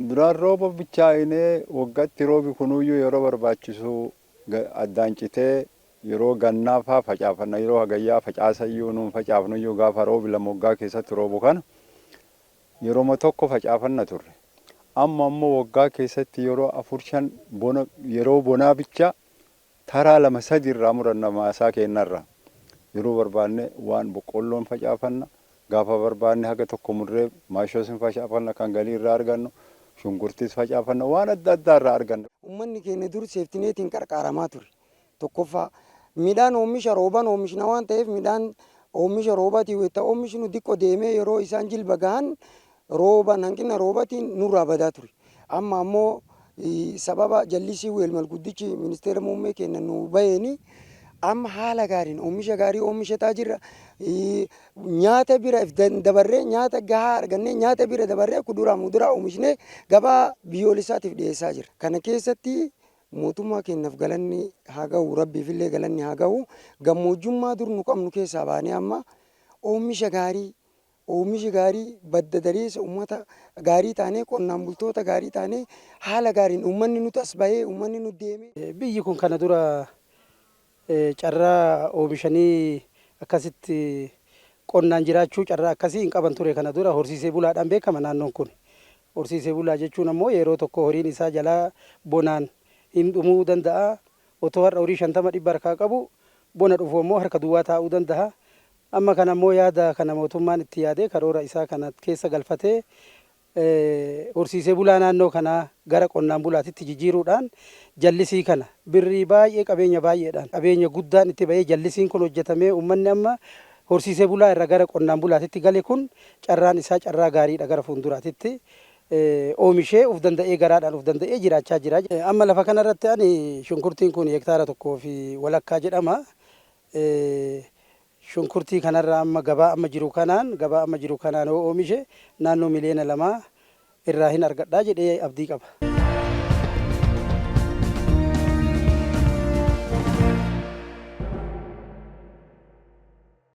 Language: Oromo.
Duraan rooba bichaa'inee waggaatti roobi kunuyyuu yeroo barbaachisu addaan citee, yeroo gannaa faa facaafanna, yeroo hagayyaa facaasayyuu nuun facaafnuyyuu, gaafa roobi 2 waggaa keessatti roobu kana yeroo tokko facaafanna turre. Amma ammoo waggaa keessatti yeroo afur shan, bona, yeroo bonaa bicha taraa lama sadi irraa muranna. Maasaa keenyarraa yeroo barbaanne waan boqqolloon facaafanna, gaafa barbaanne haga tokko murree maashoos hin facaafanna, kan galii irraa argannu shunkurtiis facaafanna, waan adda addaa irraa arganna. Uummanni keenya dur safety netiin qarqaaramaa ture. Tokkoffaa, midhaan oomisha rooban oomishna waan ta'eef, midhaan oomisha roobaatiin wayita oomishnu xiqqoo deemee yeroo isaan jilba gahan rooban hanqina roobatiin nurraa badaa ture. Amma ammoo sababa jallisii weelmal guddichi ministeera muummee keenya nu baheeni amma haala gaariin oomisha gaarii oomishataa jirra. Nyaata bira dabarree, nyaata gahaa argannee, nyaata bira dabarree kuduraa muduraa oomishnee gabaa biyyoolessaatiif dhiyeessaa jirra. Kana keessatti mootummaa keenyaaf galanni haa gahu, rabbiifillee galanni haa gahu. Gammoojjummaa dur nu qabnu keessaa baanee amma oomisha gaarii, oomishi gaarii, badda dareessa uummata gaarii taanee, qonnaan bultoota gaarii taanee, haala gaariin uummanni nuti as bahee, uummanni nu deemee. Biyyi kun kana dura carraa oomishanii akkasitti qonnaan jiraachuu carraa akkasii hin qaban ture. Kana dura horsiisee bulaadhaan beekama naannoon kun. Horsiisee bulaa jechuun ammoo yeroo tokko horiin isaa jalaa bonaan hin dhumuu danda'a. Otoo har'a horii 50 100 harkaa qabu, bona dhufu ammoo harka duwwaa taa'uu danda'a. Amma kana ammoo yaada kana mootummaan itti yaadee, karoora isaa kana keessa galfatee, horsiisee bulaa naannoo kanaa gara qonnaan bulaatitti jijjiiruudhaan, jallisii kana birrii baay'ee, qabeenya baay'eedhaan, qabeenya guddaan itti bahee jallisiin kun hojjetamee, uummanni amma horsiisee bulaa irra gara qonnaan bulaatitti gale kun carraan isaa carraa gaariidha. Gara fuulduraatitti oomishee uf danda'ee, garaadhaan uf danda'ee jiraachaa jira. Amma lafa kanarratti ani shunkurtiin kun hektaara 1.5 jedhama. Shunkurtii kanarra amma gabaa amma jiru kanaan yoo oomishe naannoo miliyoona 2 irraa hin argadhaa jedhee abdii qaba.